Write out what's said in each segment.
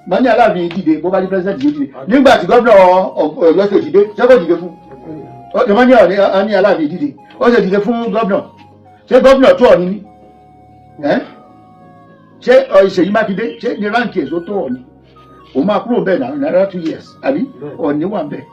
Wọ́n ní Aláàfin dìde, bó bá ní president yóò dìde. Nígbà tí gómìnà Ọ̀yọ́ ṣe dìde, ṣé kò dìde fún? Wọ́n ní Ọ̀ní ní Aláàfin dìde, ó ṣe dìde fún gómìnà. Ṣé gómìnà tó Ọ̀ní ni? Ṣé Ṣèyí Mákindé, ṣé ní rank èso tó Ọ̀ní? Òun máa kúrò bẹ́ẹ̀ náà ní another 2 years, àbí Ọ̀ní wà bẹ́ẹ̀.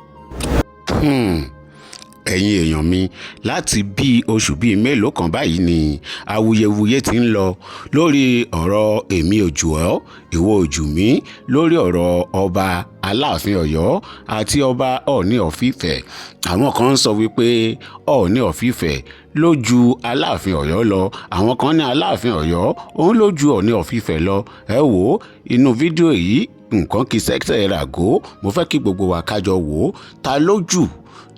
Ẹ̀yin èèyàn mi, láti bí oṣù bíi mélòó kan báyìí ni awuyewuye ti ń lọ lórí ọ̀rọ̀ èmi ò jù ọ́, ìwọ ò jù mí, lórí ọ̀rọ̀ ọba Aláàfin Ọ̀yọ́ àti ọba Ọọ̀ni of Ifẹ̀. Àwọn kan ń sọ wípé Ọọ̀ni of Ifẹ̀ ló ju Aláàfin Ọ̀yọ́ lọ, àwọn kan ní Aláàfin Ọ̀yọ́ òun ló ju Ọọ̀ni of Ifẹ̀ lọ. Ẹ wò ó, inú fídíò yìí, nǹkan kì í sẹ́sẹ̀ ràgó. Mo fẹ́ kí gbogbo wa kájọ wò ó. Ta ló jù?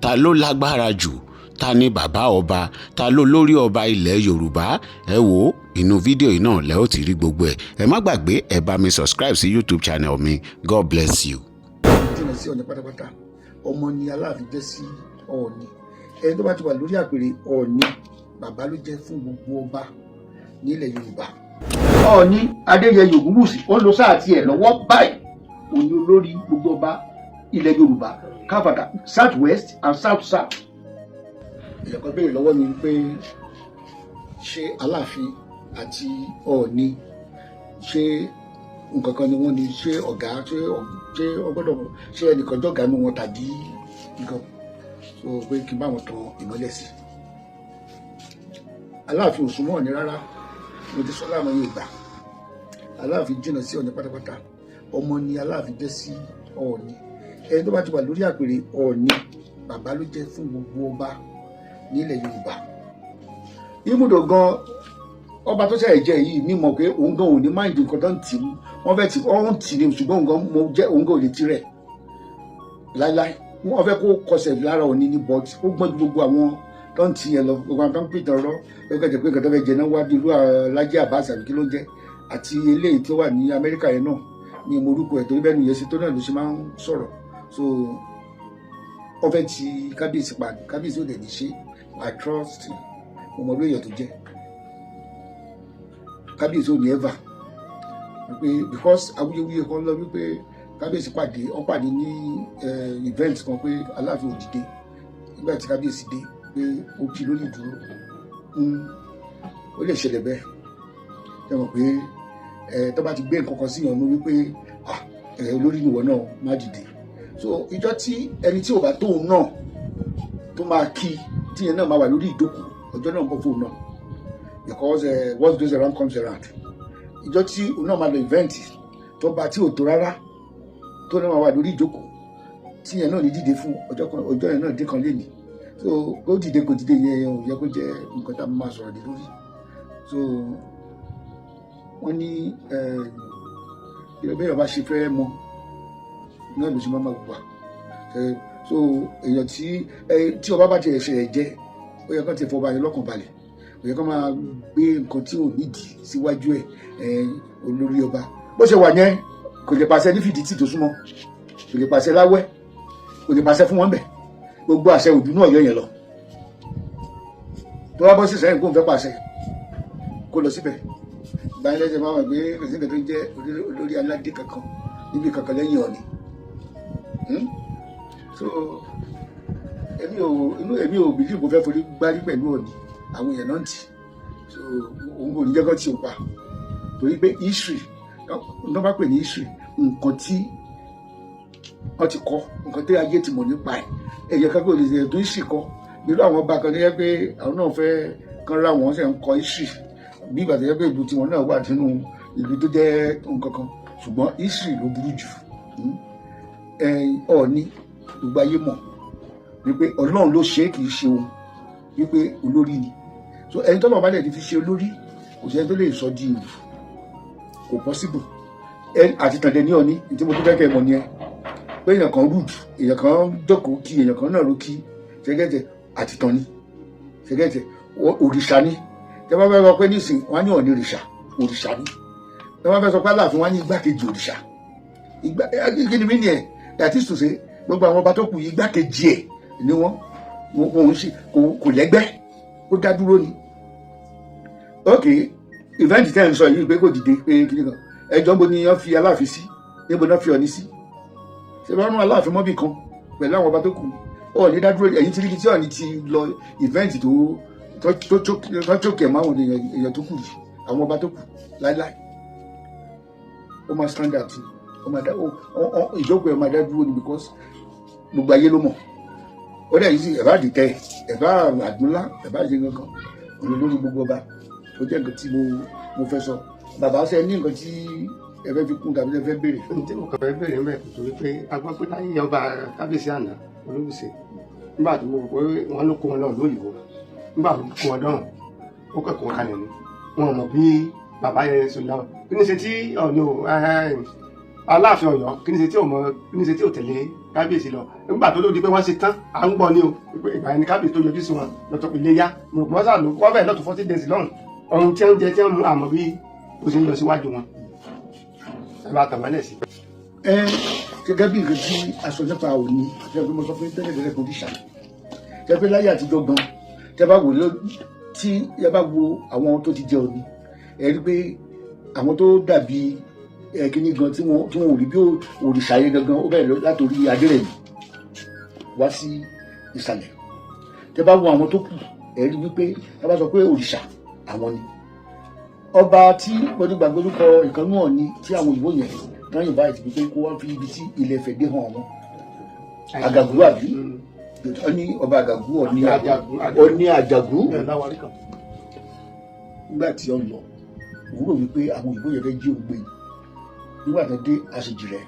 Ta ló lágbára jù? Ta ni bàbá ọba? Ta ló lórí ọba ilẹ̀ Yorùbá? Ẹ wò ó, inú fídíò yìí náà lẹ́ ó ti rí gbogbo ẹ̀. Ẹ má gbàgbé, ẹ bá mi subscribe sí YouTube channel mi. God bless you. Jìnnà sí Ọ̀ọ̀ni pátápátá. Ọmọ ni Aláàfin jẹ́ sí Ọ̀ọ̀ni. Ẹni tó bá ti wà lórí àpèrè Ọ̀ọ̀ni, bàbá ló jẹ́ fún gbogbo ọba nílẹ̀ Yorùbá. Ọ̀ọ̀ni Adéyẹyè Ògúnwùsì, ó ń lo sáà tiẹ̀ lọ́wọ́ báyìí. Òun ni olórí gbogbo ọba ilẹ̀ Yorùbá káfàtà, south west and south south. Èèyàn kan béèrè lọ́wọ́ mi pé ṣé Aláàfin àti Ọ̀ọ̀ni, ṣé nǹkan kan ni wọ́n ní? Ṣé ọ̀gá, ṣé ọgbọ́dọ̀, ṣé ẹnìkan jọ̀gá nu wọn tàbí nǹkan? So pé kí n bá wọn tan ìmọ́lẹ̀ sí. Aláàfin ò súnmọ́ Ọ̀ọ̀ni rárá. Mo ti sọ láàmú yìí gbà. Aláàfin jìnnà sí Ọ̀ọ̀ni pátápátá. Ọmọ ni Aláàfin jẹ́ sí Ọ̀ọ̀ni. Ẹni tó bá ti wà lórí àpèrè Ọ̀ọ̀ni, bàbá ló jẹ́ fún gbogbo ọba nílẹ̀ Yorùbá. Ibùdó gan, ọba tó ṣẹ̀ṣẹ̀ jẹ́ yìí mímọ̀ pé òun gan ò ní mind nǹkan tó ń tì í. Wọ́n fẹ́ tì, wọ́n ń tì ní, ṣùgbọ́n òun gan mo jẹ́, òun gan ò lè tirẹ̀ láíláí. Wọ́n fẹ́ kó kọsẹ̀ lára Ọ̀ọ̀ni ní, but ó gbọ́n ju gbogbo àwọn tó ń tì yẹn lọ. Gbogbo àwọn tó ń pìtàn ọ̀rọ̀ ló kẹ́jẹ́ pé nǹkan tó fẹ́ jẹ náà wá bí irú Lájí Abbas, àbí kí ló ń jẹ́, àti eléyìí tó wà ní Amẹ́ríkà yẹn náà ní mo orúkọ ẹ̀, torí bẹ́ẹ̀ nìyẹn ṣe tó náà ló ṣe máa ń sọ̀rọ̀. So wọ́n fẹ́ ti kábíyèsí pa. Kábíyèsí ò dẹ̀ ní ṣe. I trust him. Mo mọ lóye tó jẹ́ kábíyèsí ò ní ever wípé, because awuyewuye kan lọ wípé kábíyèsí pàdé, wọ́n pàdé ní event kan, pé Aláàfin ò dìde nígbà tí kábíyèsí dé, pé ó kí lórí ìdúró. Ó lè ṣẹlẹ̀ bẹ́ẹ̀. Ṣe mọ̀ pé tó bá ti gbé nǹkan kan síyàn ní wípé olórí nìwọ náà, má dìde. So ìjọ tí ẹni tí ò bá tóun náà tó máa kí, tí yẹn náà máa wà lórí ìjókòó, ọjọ́ náà ń bọ̀ fóun náà, because what goes around comes around. Ìjọ tí òun náà máa lọ event tó bá tí ò tó rárá, tó náà máa wà lórí ìjókòó, tí yẹn náà ní dìde fún ọjọ́ kan, ọjọ́ yẹn náà dín kan lénìí. So kó dìde, kó dìde yẹn ò yẹ kó jẹ́ nǹkan tá a máa sọ̀rọ̀ lé lórí. So wọ́n ní bẹ́ẹ̀ bá ṣe fẹ́ mọ náà ló ṣe máa wà. So èèyàn tí ọba bá ti ẹ̀ṣẹ̀ jẹ́, ó yẹ kó ti fọba yẹn lọ́kàn balẹ̀. Ó yẹ kó máa gbé nǹkan tí ò nídìí síwájú ẹ̀. Olórí ọba bó ṣe wà yẹn, kò lè pàṣẹ ní fìdí tì tó súnmọ́, kò lè pàṣẹ láwẹ́, kò lè pàṣẹ fún wọn bẹ̀. Gbogbo àṣẹ òdù náà yọ yẹn lọ. Tó bá bọ́ sí sẹ́yìn kó n fẹ́ pàṣẹ, kó lọ síbẹ̀. Báyìí lẹ́sẹ̀ máa wà pé kò sí nǹkan tó ń jẹ́ olórí aládé kankan níbi kankan lẹ́yìn Ọ̀ọ̀ni. So èmi ò inú èmi ò believe kó fẹ́ forí gbárí pẹ̀lú Ọ̀ọ̀ni. Àwọn èèyàn náà ń tì. So òun kò ní jẹ́ kó tí ò pa, torí pé history tó bá pè ní history, nǹkan tí wọ́n ti kọ́, nǹkan tí ayé ti mọ̀ nípa ẹ̀, ẹ̀yẹ kankan ò lè ṣe tó history kọ́. Irú àwọn ọba kan tó yẹ pé àwọn náà fẹ́ kán ra wọn ṣe ń kọ history, bí ìgbà tó yẹ pé ìlú tiwọn náà wà nínú ìlú tó jẹ́ nǹkan kan, ṣùgbọ́n history ló burú jù. Ọ̀ọ̀ni, gbogbo ayé mọ̀ wípé Ọlọ́run ló ṣe é, kì í ṣe òun, wípé olórí ni. So ẹni tọ́lọ́run bá dẹ̀ ti fi ṣe olórí, kò sí ẹni tó lè sọ di ìlú, kò possible. Àti tàndẹ̀ ní Ọ̀ọ̀ni tí mo tún fẹ́ kẹ́ ẹ mọ̀ ni ẹ pé èèyàn kan rude, èèyàn kan jókòó kí èèyàn kan náà ló kí ṣẹgẹ́tẹ̀ àti tàn ní ṣẹgẹ́tẹ̀. Òrìṣà ni. Tẹ́ bá fẹ́ sọ pé nísìn, wọ́n á ní Ọ̀ọ̀ni òrìṣà, òrìṣà ni. Tẹ́ bá fẹ́ sọ pé Aláàfin, wọ́n á ní igbákejì òrìṣà. Ìgbà kí ni mí ni ẹ̀? That is to say, gbogbo àwọn ọba tó kù, igbákejì ẹ̀ ni wọ́n. Wọn ò ń ṣe, kò lẹ́gbẹ́, ó dá dúró ni. Ok, event tẹ́ ń sọ yìí pé kò dìde, pé kíní kan, ẹjọ́ ń bo ni wọ́n fi Aláàfin sí? Níbo náà fi Ọ̀ọ̀ni sí? Ṣé wọ́n rún Aláàfin mọ́bì kan pẹ̀lú àwọn ọba tó kù? Ọ̀ọ̀ni dádúró. Ẹ̀yìn tí ríbi tí Ọ̀ọ̀ni ti lọ event tó chókè mọ́ àwọn èèyàn tó kù yìí, àwọn ọba tó kù láíláí, ó máa stand out ni. Ó máa dá ìjókòó ẹ̀ máa dá dúró ni, because gbogbo ayé ló mọ̀. Ó dẹ̀ yìí sí ẹ̀bá àdìtẹ̀, ẹ̀bá àdúnlá, ẹ̀bá ṣe kankan, òun lórí gbogbo ọba. Ó jẹ́ nǹkan tí mo fẹ́ sọ. Bàbá, ṣe ní nǹkan tí ẹ fẹ́ fi kún tàbí ẹ fẹ́ béèrè? Ohun tí mo kàn fẹ́ béèrè mẹ́ kò torí pé a gbọ́ pé láyé ọba kábíyèsí àná Olúbùṣe, nígbà tí mo rò pé wọ́n ló kó wọn lọ lóyìnbó, nígbà tó kó wọn dọ̀hùn, ó kẹ́kọ̀ọ́ kalẹ̀ ni wọn mọ̀ bí bàbá yẹn sọ lọ. Kí ni ṣe tí Ọ̀ọ̀ni ò Aláàfin Ọ̀yọ́, kí ni ṣe tí ò mọ, kí ni ṣe tí ò tẹ̀lé kábíyèsí lọ nígbà tó lódi pé wọ́n ṣe tán? À ń gbọ́ ni o pé ìgbà yẹn ni kábíyèsí tó yọjú sí wọn lọ́tọ̀ ilé yá. Mo rò pé wọ́n sà ló wọ́n fẹ́ẹ̀ lọ́tọ̀ 40 days lọ́hùn ọ̀hún tí wọ́n jẹ, tí wọ́n mú, àmọ́ bí ó ṣe ń lọ síwájú wọn, ẹ bá tàn mọ́lẹ̀ sí. Ẹ gẹ́gẹ́ bí nǹkan tí a sọ nípa òní, ṣe pé mo sọ pé tẹ́lẹ̀ tẹ́lẹ̀ kò ní ṣà ṣe pé láyé àtijọ́ gan, tẹ́ bá wò ló, tí ẹ bá wo àwọn tó ti jẹ Ọ̀ọ̀ni, ẹ rí pé àwọn tó dàbí ẹ kíní gan tí wọ́n ò rí bí òrìṣà yẹn gangan, ó bẹ̀rẹ̀ látòrí Adérẹ̀mí wá sí ìsàlẹ̀. Tẹ́ bá wo àwọn tó kù, ẹ rí wípé tẹ́ bá sọ pé òrìṣà, àwọn ni. Ọba tí mo ti gbàgbé orúkọ ìkànnì Ọ̀ọ̀ni tí àwọn òyìnbó yẹn tán yìnbá ìtì pé kó wá fi ibi tí ilẹ̀ Ifẹ̀ dé hàn wọn, Àgàgù àbí? Ó ní ọba Àgàgù, Ọ̀ọ̀ni Ọ̀ọ̀ni Àjàgù. Nígbà tí ó lọ, òun rò wípé àwọn òyìnbó yẹn fẹ́ jí òun gbé ni. Nígbà tó dé àṣejì rẹ̀,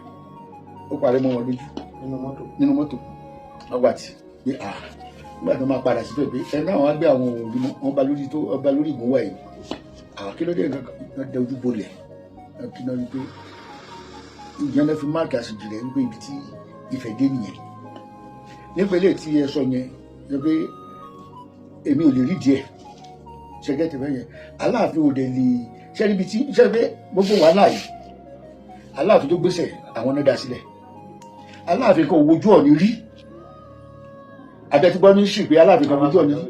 ó parẹ́ mọ́ wọn lójú nínú mọ́tò. Wọ́n gbà tí pé à nígbà tó máa padà síbẹ̀ pé ẹ náà wọ́n á gbé àwọn òòrùn mọ́ wọn bá lórí tó ọba lórí ìgúnwà yìí. Àwọn kí ló dé? Nǹkan kan dẹ ojú bolẹ̀ kí náà wípé ìyẹn lè fi mark àṣejì rẹ̀ wípé ibi tí Ifẹ̀ dé nìyẹn. Nípa ilé tí ẹ sọ yẹn ni pé èmi ò lè rí díẹ̀ ṣẹgẹ́ tẹ̀fẹ́ yẹn. Aláàfin ò dẹ̀ lè ṣe níbi tí ṣe pé gbogbo wàhálà yìí, Aláàfin tó gbèsè àwọn náà dá sílẹ̀. Aláàfin kan ò wojú Ọ̀ọ̀ni rí. Abẹ́tígbọ́ ní sì pé Aláàfin kan wojú Ọ̀ọ̀ni rí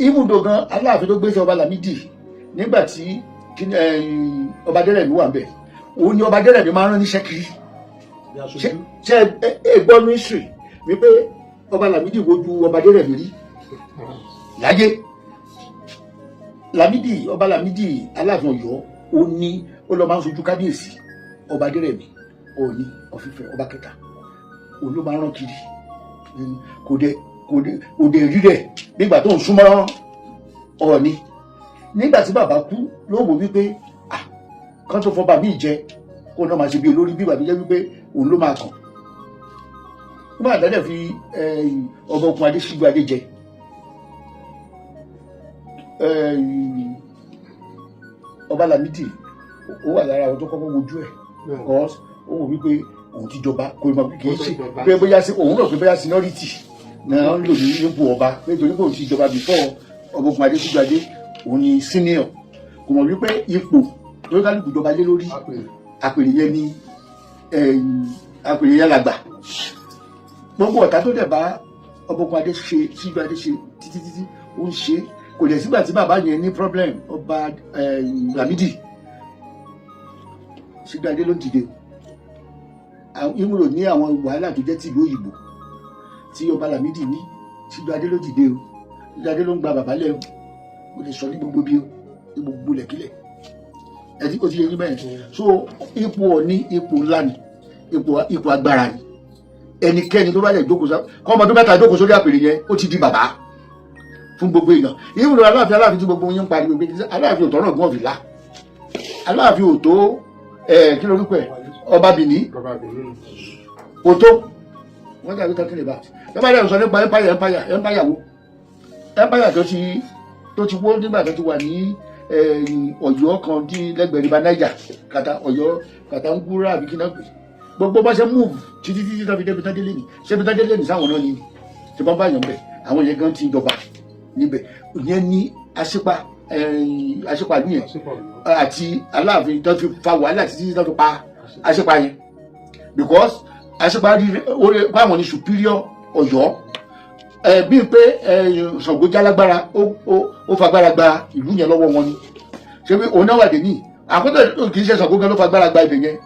ibùdó gan. Aláàfin tó gbèsè, ọba Lámídì, nígbà tí ọba Adérẹ̀mí wà ń bẹ̀, òun ni ọba Adérẹ̀mí máa ń rán níṣẹ́ kiri. Ṣe ẹ gbọ́ ní sì wípé ọba Lámídì wojú ọba Adérẹ̀mí rí láyé? Lámídì, ọba Lámídì Aláàfin Ọ̀yọ́, ó ní ó lọ máa ń sojú kábíyèsí ọba Adérẹ̀mí, Ọọ̀ni of Ifẹ̀, ọba kẹta. Òun ló máa ń rán kiri. Kò dé rí rẹ̀ nígbà tó ń súnmọ́ Ọọ̀ni. Nígbà tí bàbá kú ló wò wípé ah, kán tó fọba míì jẹ, kó náà máa ṣe bí olórí, bí bàbá jẹ́ wípé òun ló máa kàn. Nígbà tó dẹ̀ fi ọba okun adé síjú adé jẹ, ọba Lámídì, ó wà lára àwọn tó kọ́kọ́ wojú ẹ̀, because ó wò wípé òun ti jọba, kò mọ̀ kì í ṣe pé bóyá sí òun rò pé bóyá seniority náà ń lò ní ipò ọba, pé torí pé òun ti jọba before ọba okun adé síjú adé, òun ni senior. Kò mọ̀ wípé ipò tó kálukú jọba lé lórí, àpèrè yẹn ni, àpèrè yẹn làgbà. Gbogbo ọ̀tá tó dẹ̀ bá ọba okun adé ṣe, síjú adé ṣe títí títí, ó ń ṣe. Kò dẹ̀ sígbà tí bàbá yẹn ní problem. Ọba Lámídì, síjú adé ló ń dìde. Ìmúlò ní àwọn wàhálà tó jẹ́ tìlú òyìnbó tí ọba Lámídì ní, síjú adé ló dìde o. Síjú adé ló ń gba bàbá lẹ́rù. Mo lè sọ ní gbogbo bí o, ní gbogbo lẹ̀kílẹ̀ ẹ tí kò ti yẹ yín bẹ́ẹ̀. So ipò Ọ̀ọ̀ni, ipò ńlá ni, ipò agbára ni. Ẹnikẹ́ni tó bá lè jókòó sá kọ́ ọmọdún 3 jókòó sórí àpèrè yẹn, ó ti di bàbá fún gbogbo èèyàn. Ìwúlò Aláàfin, Aláàfin tí gbogbo yín ń pariwo pé Aláàfin ò tọ́nà gbọ́n fìlà, Aláàfin ò tó ẹ, kí lorúkọ ẹ, ọba Bìní kò tó. What are we talking about? Ẹ bá dẹ̀ sọ nípa empire, empire, empire wo? Empire tó ti wó nígbà tó ti wà ní Ọ̀yọ́ kan tí lẹ́gbẹ̀ẹ́ river Niger, kàtà Ọ̀yọ́, kàtà ń gúrà àbí kí náà pè. Gbogbo bá ṣe move títí títí tó fi débi tán délé ni, ṣé bí tán délé ní sáwọn náà ni ṣe bá bá yàn bẹ. Àwọn yẹn gan ti ń jọba níbẹ̀ ìyẹn ní aṣípa, aṣípa nìyẹn àti Aláàfin tó fi fa wàhálà títí tó fi pa aṣípa yẹn, because aṣípa rí orí báwọn ní superior Ọ̀yọ́ ẹ, bíi pé Ṣàngó jálágbára, ó fagbára gba ìlú yẹn lọ́wọ́ wọn ni. Ṣé bí òun náà wà dé ní àkótó, kì í ṣe Ṣàngó gan ló fagbára gba ibẹ̀ yẹn.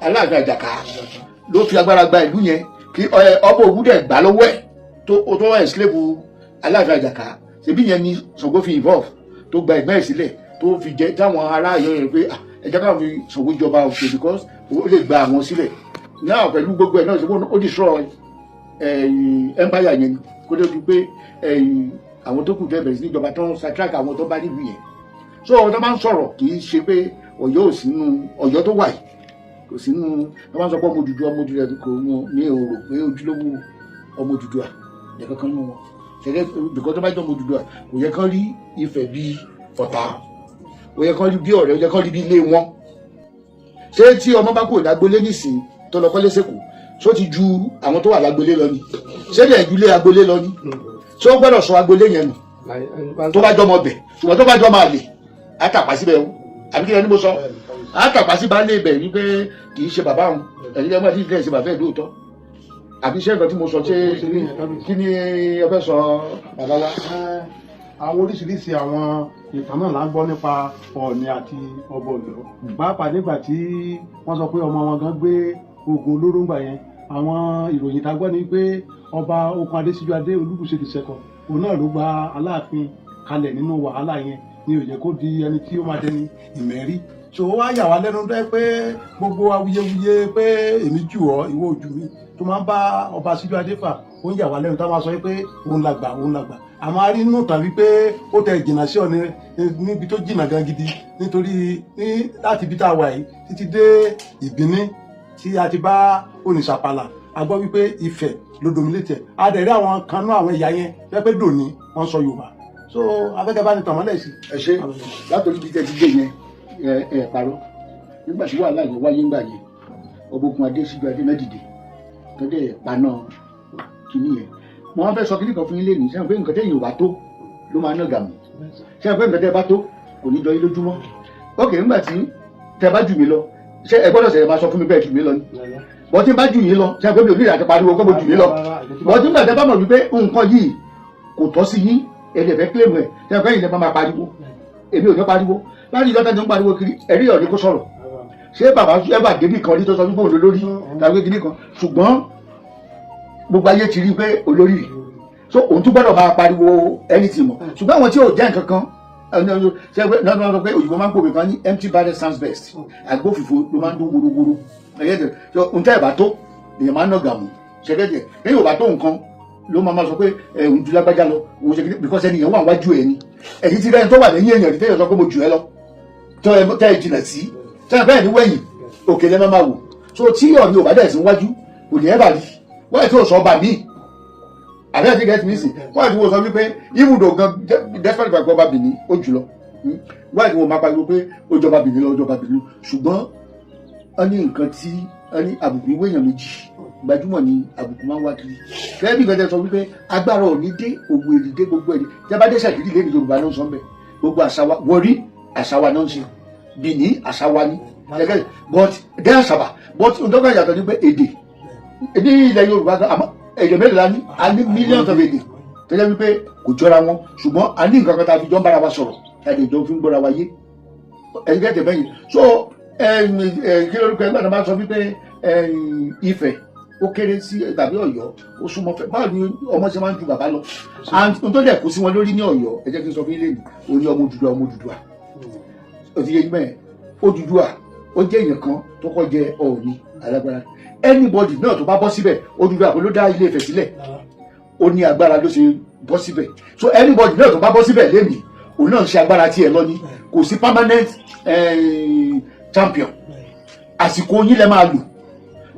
Aláàfin Àjàká ló fi agbára gba ìlú yẹn, kí ọba Òwu dẹ̀ gbà lọ́wọ́ ẹ̀ tó enslave Aláàfin Àjàká. Ṣebí yẹn ni Ṣàngó fi involve, tó gba ẹ̀gbọ́n ẹ̀ sílẹ̀, tó fi jẹ táwọn ará Ọ̀yọ́ yẹn pé, "Ah, ẹ jẹ́ káwọn fi Ṣàngó jọba òkè," because ó lè gba àwọn sílẹ̀ náà. Pẹ̀lú gbogbo ẹ̀ náà, ṣe ó destroy empire yẹn ni, kó tó di pé àwọn tó kù fẹ́ bẹ̀rẹ̀ sí ní ìjọba tó ń satrack àwọn tó bá nílùú yẹn. So ọ̀rọ̀ tó máa ń sọ̀rọ̀, kì í ṣe pé Ọ̀yọ́ ò sínú Ọ̀yọ́ tó wà yìí, kò sínú. Wọ́n máa ń sọ pé ọmọ Odùduwà, ọmọ Odùduwà, kò wọn ní ò rò pé ojúlówó ọmọ Odùduwà yẹ kankan nínú wọn ṣẹlẹ̀, because tó bá jẹ́ ọmọ Odùduwà, kò yẹ kán rí Ifẹ̀ bí ọ̀tá, kò yẹ kán rí bí ọ̀rẹ́, kò yẹ kán rí bí ilé wọn. Ṣé tí ọmọ bá kúrò lágbolé nísìnyí tó lọ kọ́lé sẹ́kọ̀ọ́, ṣó ti ju àwọn tó wà lágbolé lọ ni? Ṣé lè ju ilé agbolé lọ ni? Ṣé ó gbọ́dọ̀ sọ agbolé yẹn nù tó bá jọmọ bẹ̀? Ṣùgbọ́n tó bá jọmọ àlè, á tàpá síbẹ̀ o. Àbí kí ni mo sọ? Á tàpá sí baálé ibẹ̀ wípé kì í ṣe bàbá òun. Ẹ̀yin lẹ́gbọ́n àti ìfẹ́ ṣe bàbá ẹ̀ lóòótọ́. Àbí ṣé nǹkan tí mo sọ, ṣé kí ni ẹ fẹ́ sọ, bàbá wa? Àwọn oríṣiríṣi àwọn ìtàn náà là ń gbọ́ nípa Ọọ̀ni àti ọba Ọ̀yọ́, pàápàá nígbà tí wọ́n sọ pé ọmọ wọn gan gbé oògùn olóró ńgbà yẹn. Àwọn ìròyìn tá a gbọ́ ni pé ọba Okun Adésíjúadé Olúbùṣe ti sẹ́kọ̀, òun náà ló gba Aláàfin kalẹ̀ nínú wàhálà yẹn, ni ò jẹ́ kó di ẹni tí ó máa dẹni ìmẹ́rí. So ó wá yà wá lẹ́nu dẹ́ pé gbogbo awuyewuye pé èmi jù ọ́, ìwọ ojú mi, tó máa ń bá ọba Síjúadé fà, ó ń yà wá lẹ́nu tá a máa sọ pé òun làgbà, òun làgbà. Àmọ́ a rí nínú tàn wípé ó tẹ jìnnà sí Ọ̀ọ̀ni níbi tó jìnnà gan gidi, nítorí ní láti ibi tá a wà yìí títí dé Ìbíní tí a ti bá Onìṣàpàlà, a gbọ́ wípé Ifẹ̀ ló dominate ẹ̀. A dẹ̀ rí àwọn kan náà, àwọn ẹ̀yà yẹn fẹ́ pé dòní wọ́n sọ Yorùbá. So afẹ́kẹ́ bá ní tàn mọ́lẹ̀ sí. Ẹ ṣe látòrí bí tẹ́ ti dé yẹn. Ẹ ẹ parọ́, nígbà tí wàhálà yẹn wáyé ńgbà yẹn, ọba Okun Adésíjúadé náà dìde tó dẹ̀ paná kínní yẹn. Mo wá fẹ́ sọ kínní kan fún yín lẹ́nu. Sẹ́wọ̀n pé nǹkan tẹ́yìn ò bá tó ló máa ń nàgà mọ́? Sẹ́wọ̀n pé nǹkan tẹ́ bá tó kò ní jọ yín lójúmọ́? Ok, nígbà tí tẹ́ bá jù mí lọ, ṣé ẹ gbọ́dọ̀ sẹ̀rẹ̀ máa sọ fún mi bẹ́ẹ̀ jù mí lọ ni? Bọ́ tí n bá jù yín lọ, sẹ́wọ̀n pé mi ò ní ìrìn àti pariwo pé mo jù yín lọ? Bọ́ tí nígbà tẹ́ bá mọ̀ wípé nǹkan yìí kò tọ́ sí yín, ẹ lè fẹ́ claim ẹ̀, sẹ́wọ̀n pé ìyẹn máa pariwo? Èmi ò ní pariwo. Láti ìjọba tí ń pariwo kiri, ẹ̀rí ọ̀ní kó sọ̀rọ̀. Ṣé bàbá ẹ bá débì kan rí tó sọ wípé òun lórí tàbí kíní kan? Ṣùgbọ́n gbogbo ayé ti rí pé olórí rẹ̀, so òun tún gbọ́dọ̀ máa pariwo anything mọ́. Ṣùgbọ́n àwọn tí ò jẹ́ nǹkan kan ṣe pé náà sọ pé òyìnbó máa ń pòwe kan ní "Empty barrel sounds best." Àgbófìfo ló máa ń dún worowóró. Ẹ̀yẹ́ tẹ̀ ohun tẹ́ ẹ̀ bá tó èèyàn máa ń nàgà mú ṣẹ́gẹ́tẹ̀. Lẹ́yìn ò bá tó nǹkan ló máa sọ pé ẹ̀ òun ju lágbájá lọ, òun ṣe kíní, because ẹni yẹn wà wájú ẹ̀ ni. Ẹ̀yìn ti rẹ́ni tó wà lẹ́yìn èèyàn rí tẹ́yọ̀ sọ pé mo jù ẹ lọ, tẹ́ ẹ jìnà sí tẹ́ ẹ bẹ́ẹ̀ ní wẹ̀yìn òkè lẹ́ máa wò. So tí Ọ̀ọ̀ni ò bá dẹ̀ sí wájú, kò ní ẹ̀ bá rí wọ́n ẹ̀ tí ò sọ ọba míì. Àbí àti get me sí wọ́n àti wọ́n sọ wípé ibùdó gan, despite the fact pé ọba Benin ó jùlọ, wọ́n àti wọ́n máa pariwo pé ó jọba Benin lọ, ó jọba Benin. Ṣùgbọ́n wọ́n ní nǹkan tí wọ́n ní àbùkù ìwé èèyàn méjì gbajúmọ̀ ni àbùkù máa ń wá kiri. Gẹ́gẹ́ bí nǹkan tẹ́ sọ wípé agbára Ọ̀ọ̀ni dé, òwò èrè dé, gbogbo ẹ̀ tí a bá dé Ṣàkírí lẹ́nu, Yorùbá ló ń sọ ń bẹ̀. Gbogbo àṣà wa, Wọrí àṣà wa náà ń ṣe, Benin àṣà wa ni, but dé àṣàbà, but ntọ́ka yàtọ̀ ní pé èdè ní ilẹ̀ Yorùbá gan. Àmọ́ èdè mélòó la ní? A ní millions of èdè tó jẹ́ wípé kò jọra wọn, ṣùgbọ́n a ní nǹkan kan tá a fi jọ ń bára wa sọ̀rọ̀, tá a lè jọ fi ń gbọ́ra wa yé. Ẹ̀yin kẹ́tẹ̀ bẹ́yìn. So kí lórúkọ ẹgbẹ́ náà máa sọ wípé Ifẹ̀ ó kéré sí tàbí Ọ̀yọ́ ó súnmọ́ fẹ́? Báwo ni ọmọ ṣe máa ń ju bàbá lọ? And n tó dẹ̀ kó sí wọn lórí ní Ọ̀yọ́, ẹ jẹ́ kí n sọ fún yín lẹ́nu, òní ọmọ Odùduwà, ọmọ Odùduwà, ó ti yé yín mẹ́ẹ̀. Odùduwà ó jẹ́ èèyàn kan tó kọ́ jẹ Ọọ̀ni alágbára. Anybody náà tó bá bọ́ síbẹ̀, Odùduwà kò ló dá Ilé Ifẹ̀ sílẹ̀, ó ní agbára ló ṣe bọ́ síbẹ̀. So anybody náà tó bá bọ́ síbẹ̀ lẹ́nìí, òun náà ń ṣe agbára tiẹ̀ lọ ni. Kò sí permanent champion. Àsìkò yín lẹ máa lò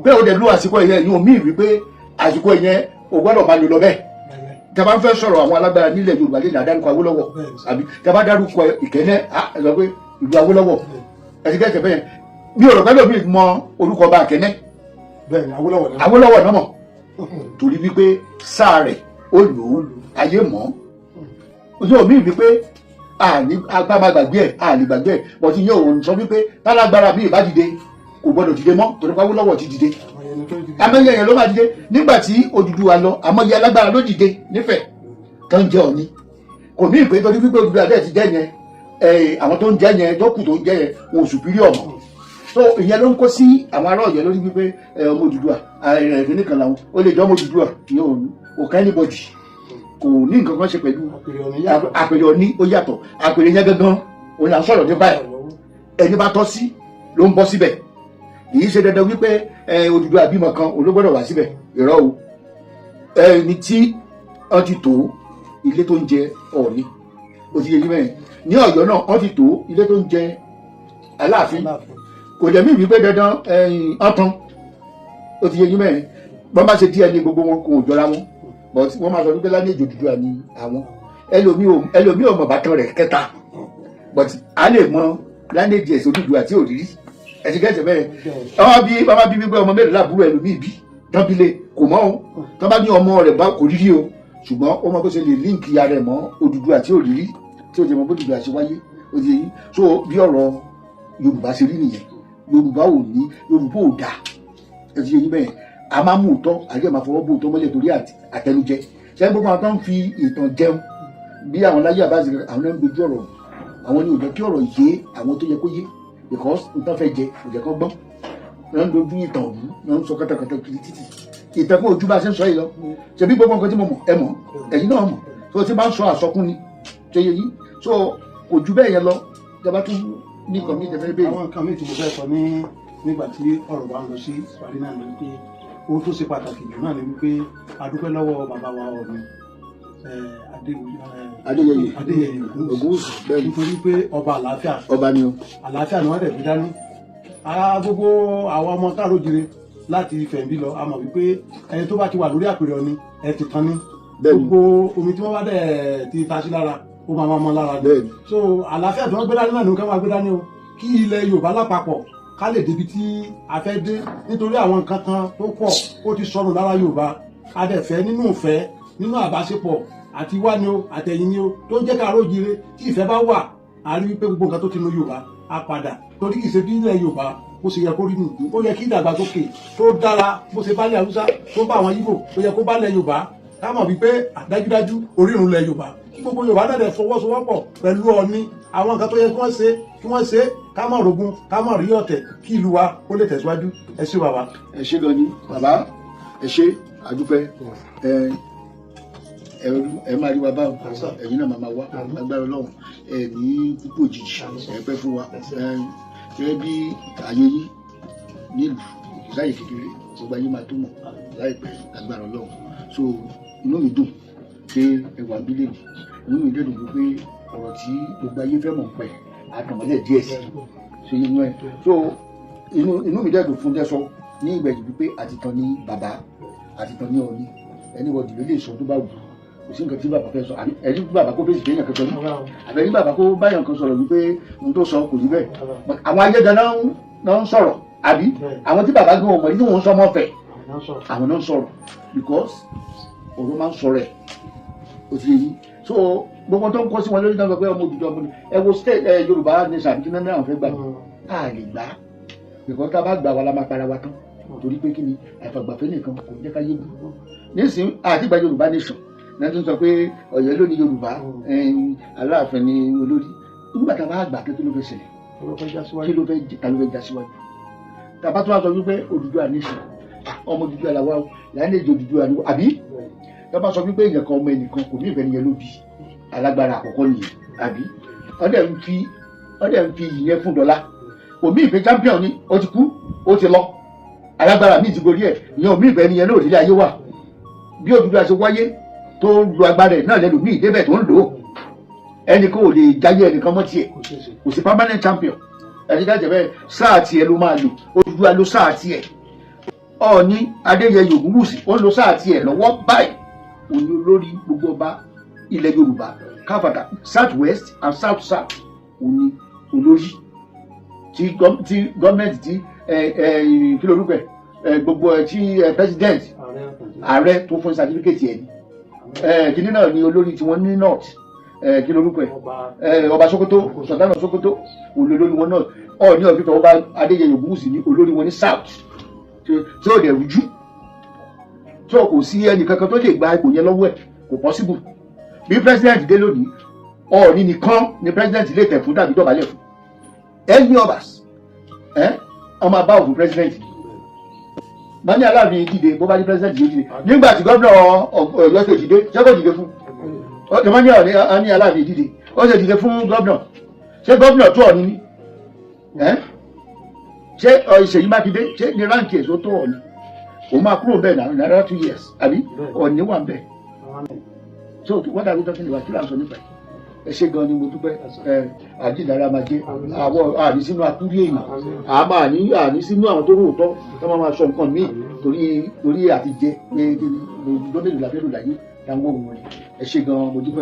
bẹ́ẹ̀. Ó dẹ̀ lu àsìkò yẹn yín omi wípé àsìkò yẹn ò gbọ́dọ̀ máa lò lọ bẹ́ẹ̀. Tẹ́ bá ń fẹ́ sọ̀rọ̀ àwọn alágbára nílẹ̀ Yorùbá lè ní àdárúkọ Awólọ́wọ̀, àbí tẹ́ bá dárúkọ Ìkẹ́nnẹ́, ẹ sọ pé ìlú Awólọ́wọ̀. Ẹ ti kẹ́kẹ́ bẹ́ẹ̀. Mi ò rò pé lómi mọ orúkọ ọba Ìkẹ́nnẹ́. Bẹ́ẹ̀ni, Awólọ́wọ̀ náà. Awólọ́wọ̀ náà mọ̀, torí wípé sáà rẹ̀ ó lò ó, ayé mọ́ yóò mí wípé àní agbára gbàgbé ẹ̀, àní gbàgbé ẹ̀, bọ́tí yóò òun sọ wípé tálágbára mi ìbá dìde, kò gbọdọ̀ dìde mọ́, torí pé Awólọ́wọ̀ ti dìde. Amẹ́yẹ yẹn ló máa dìde nígbà tí Odùduwà lọ. Àmọ́yẹ alágbára ló dìde nífẹ̀ẹ́ tó ń jẹ Ọ̀ọ̀ni. Kò ní ìpè torí wípé Odùduwà dẹ̀ ti jẹ́ yẹn, àwọn tó ń jẹ́ yẹn tó kù tó ń jẹ́ yẹn, wọn ò superior mọ́. So ìyẹn ló ń kó sí àwọn ará Ọ̀yọ́ lórí wípé ẹ, ọmọ Odùduwà ẹ̀rìn nìkan làwọn ó lè jẹ́ ọmọ Odùduwà. Ìyẹn ò kàn anybody, kò ní nǹkan kan ṣe pẹ̀lú Àpèrè Ọ̀ní yàtọ̀. Àpèrè Ọ̀ní ó yàtọ̀. Àpèrè yẹn gangan òun là ń sọ̀rọ̀ nípa ẹ̀. Ẹni bá tọ́ sí ló ń bọ́ síbẹ̀. Kì í ṣe dandan wípé ẹ Odùduwà bímọ kan òun ló gbọ́dọ̀ wá síbẹ̀. Irọ́ o. Ẹni tí wọ́n ti tó ilé tó ń jẹ Ọ̀ọ̀ni, ó ti yẹ yín mẹ́rin. Ní Ọ̀yọ́ náà, wọ́n ti tó ilé tó ń jẹ Aláàfin. Aláàfin. Kò dẹ̀ mí wípé dandan ẹ̀yìn ọ̀tán. Ó ti yẹ yín mẹ́rin. Bọ́n bá ṣe díẹ̀ ní gbogbo wọn kò jọra wọn, but wọ́n máa sọ wípé lálẹ́ Odùduwà ni àwọn. Ẹlòmíì ò mọ̀ bàtàn rẹ̀ kẹta, but a lè mọ lineage ẹ̀sìn Odùduwà tí ò rí rí. Ẹ̀sìn kẹsẹ̀ bẹ́ẹ̀. Wọ́n bá bí wípé ọmọ mélòó làbúrò ẹlòmíì bí tọ́bílé kò mọ́ o. Tọ́ bá ní ọmọ rẹ̀ bá kò rí rí o, ṣùgbọ́n ó mọ bó ṣe lè link ara ẹ̀ mọ́ Odùduwà tí ò rí rí, tí ò jẹ́ mọ́ bó Odùduwà ṣe wáyé. Ó ti yé yín. So bí ọ̀rọ̀ Yorùbá ṣe rí nìyẹn. Yorùbá ò ní, Yorùbá ò dáa. Ẹ ti yé yín bẹ́ẹ̀. A máa mú òótọ́ àti ẹ̀ máa fọwọ́ bó òótọ́ mọ́lẹ̀ torí àtẹnujẹ. Ṣé gbogbo àwọn tó ń fi ìtàn jẹun bí àwọn láyé àbáṣe, àwọn náà ń dojú ọ̀rọ̀, àwọn ni ò jẹ́ kí ọ̀rọ̀ yé àwọn tó yẹ kó yé, because nǹkan fẹ́ jẹ kò jẹ́ kó gbọ́n. Wọ́n ń dojú ìtàn òru, wọ́n ń sọ kátàkátà kiri títì. Ìtàn fún ojú bá a ṣe ń sọ yìí lọ. Ṣebí gbogbo nǹkan tí mo mọ̀, ẹ mọ̀, ẹ̀yin náà mọ̀. Tó ti máa ń sọ àsọkún ni ṣe yẹ yín. So kò ju bẹ́ẹ̀ yẹn lọ. Ìjọba tún ní nǹkan mi tẹ́fẹ́ bẹ́ẹ̀. Àwọn nǹkan míì tí mo fẹ́ sọ ní nígbà tí ọ̀rọ̀ wa ń lọ sí ìparí náà ni wípé ohun tó ṣe pàtàkì jù náà ni wípé a dúpẹ́ lọ́wọ́ bàbá wa Ọọ̀ni Adéyẹyè. Adéyẹyè Ògúnwùsì. Ògúnwùsì, bẹ́ẹ̀ ni. Nítorí pé ọba àlàáfíà. Ọba ni o. Àlàáfíà ni wọ́n dẹ̀ fi dání. Ara gbogbo àwọn ọmọ káàró-jíire láti Ifẹ̀ ń bí lọ, a mọ̀ wípé ẹni tó bá ti wà lórí àpèrè Ọọ̀ni ẹ ti tán ní gbogbo omi tí wọ́n bá dẹ̀ ti ta sí lára, ó máa máa mọ́ lára ni. So àlàáfíà tí wọ́n gbé dání náà ní ká máa gbé dání o, kí ilẹ̀ Yorùbá lápapọ̀ ká lè débi tí a fẹ́ dé, nítorí àwọn nǹkan kan tó pọ̀ ó ti sọnù lára Yorùbá. A dẹ̀ fẹ́ nínú ìfẹ́, nínú àbáṣepọ̀ àti wá ni o, àtẹ̀yìn ni o, tó ń jẹ́ ká rójire. Tí ìfẹ́ bá wà, a rí wípé gbogbo nǹkan tó ti nu Yorùbá á padà, torí kì í ṣe bí ilẹ̀ Yorùbá bó ṣe yẹ kó rí nù. Ó yẹ kí ìdàgbàsókè tó dára, bó ṣe bá ilẹ̀ Haúsá, tó bá àwọn Ìgbò, ó yẹ kó bá ilẹ̀ Yorùbá. Ká mọ̀ wípé dájúdájú orírun ilẹ̀ Yorùbá, kí gbogbo Yorùbá náà dẹ̀ fọwọ́sowọ́pọ̀ pẹ̀lú Ọọ̀ni. Àwọn nǹkan tó yẹ kí wọ́n ṣe, kí wọ́n ṣe, ká má rogun, ká má rí ọ̀tẹ̀, kí ìlú wa kó lè tẹ̀síwájú. Ẹ ṣé, bàbá. Ẹ ṣé gan ni, bàbá. Ẹ ṣé, àdúpẹ́. Ẹ ẹ ẹ máa rí wa báwo, ẹ̀yin náà máa máa wá agbára Ọlọ́run. Ẹ ní púpọ̀ òjijì, ẹ pẹ́ fún wa. Ẹ gẹ́gẹ́ bí ààyè yín nílùú láyè kékeré, gbogbo ayé máa tó mọ̀ láìpẹ́, agbára Ọlọ́run. So inú mi dùn pé ẹ wà bí lèmi. Inú mi dẹ̀ dùn pé ọ̀rọ̀ tí gbogbo ayé fẹ́ mọ̀ pẹ́ àtànmọ́lẹ̀ díẹ̀ sí so inú ẹ. So inú mi dẹ̀ dùn fún tẹ́sọ ní ìgbẹ̀jù wípé àtìtàn ní bàbá, àtìtàn ní Ọọ̀ni. Anybody ló lè sọ tó bá wù. Kò sí nǹkan tí bàbá fẹ́ sọ. Àbí ẹni bàbá kó fèsì kéèyàn kankan ní, àbí ẹni bàbá kó báyọ̀ kan sọ̀rọ̀ wípé ohun tó sọ kò rí bẹ́ẹ̀. Àwọn ayé gan náà ń sọ̀rọ̀, àbí àwọn tí bàbá gan ọmọ yìí tí wọ́n ń sọ ọmọ fẹ̀, àwọn náà ń sọ̀rọ̀, because ọ̀rọ̀ máa ń sọ̀rọ̀ ẹ̀. Ó ti yé yín. So gbogbo tó ń kọ́ sí wọn lórí náà sọ pé ọmọ Odùduwà, ọmọ ẹ wo state ẹ Yorùbá nation, àbí kí náà náà fẹ́ gbà, á lè gbà á, because tá a bá gbà wá la máa para wa tán. Torí pé kí ni? Àìfàgbàfẹ́ nìkan kò ní jẹ́ ká yé bú nísìnyí. Àti ìgbà Yorùbá nation náà tún sọ pé Ọ̀yọ́ ló ní Yorùbá, Aláàfin ni olórí. Nígbà tá a bá gbà, kí ló fẹ́ ṣẹlẹ̀? Kí ló fẹ́, ta ló fẹ́ já síwájú? Tàbá tó wá sọ wípé Odùduwà nation, ọmọ Odùduwà làwa o, lineage Odùduwà ni, àbí tàbá sọ wípé èèyàn kan, ọmọ ẹnìkan, kò ní ìfẹ́ nìyẹn ló bí alágbára àkọ́kọ́ nìyẹn, àbí ọdẹ ń fi ìyẹn fún dọ́là kò mí ìfẹ́ champion ni. Ó ti kú, ó ti lọ, alágbára míì ti gorí ẹ̀. Ìyẹn òmí ìfẹ́ nìyẹn náà ò nílé ayé wà. Bí Odùduwà ṣe wáyé tó ń lo agbára ẹ̀ náà lẹ́nu míì débẹ̀ tó ń lò ó. Ẹnìkan ò lè jáyé ẹnìkan mọ́ tiẹ̀. Kò sí permanent champion. Ẹni ká jẹ bẹ́ẹ̀, sáà tiẹ̀ ló máa lò. Odùduwà ló sáà tiẹ̀. Ọọ̀ni Adéyẹyè Ògúnwùsì, ó ń lo sáà tiẹ̀ lọ́wọ́ báyìí. Òun ni olórí gbogbo ọba ilẹ̀ Yorùbá káfàtà, south west and south south. Òun ni olórí tí gọ́ọ̀mẹ̀ntì tí kí lorúkọ ẹ, gbogbo ẹ tí president, ààrẹ tó fún certificate ẹ ní kìnínní náà ni olórí tí wọ́n ní north. Kí lorúkọ ẹ? Ọba Sokoto, Sultan of Sokoto, òun lolórí wọn náà. Ọọ̀ni of Ifẹ̀, ọba Adéyẹyè Ògúnwùsì ní olórí wọn ní south, tí ó dẹ̀ rújú tí o kò sí ẹnì kankan tó lè gba ipò yẹn lọ́wọ́ ẹ̀. Kò possible. Bí president dé lónìí, Ọọ̀ni nìkan ni president lè tẹ̀ fún tàbí dọ̀bálẹ̀ fún. Any others Wọ́n máa bá òfin president bá ní Aláàfin dìde, bó bá ní president yóò dìde. Nígbà tí gómìnà Ọ̀yọ́ state dìde, ṣé kò dìde fún ọ̀dọ̀ ní Ọ̀ní ní Aláàfin dìde, ó ṣe dìde fún gómìnà? Ṣé gómìnà tó Ọ̀ní ni ẹ́? Ṣé Ṣèyí Mákindé, ṣé ní rank ẹ̀ tó tó Ọ̀ní? Òun máa kúrò bẹ́ẹ̀ náà ní another 2 years, àbí Ọ̀ní wà bẹ́ẹ̀? So what are we talking about? Kí là ń sọ nípa ẹ̀? Ẹ ṣé gan ni, mo dúpẹ́. Ẹ àjíǹdára máa jẹ́. Àwọ̀ àní sínú akúrí èèyàn, àmọ́ àní sínú àwọn tó rò tó máa sọ nǹkan míì torí àti jẹ pé gómìnà làbẹ́rù láyé táwọn òun rẹ̀. Ẹ ṣé gan, mo dúpẹ́.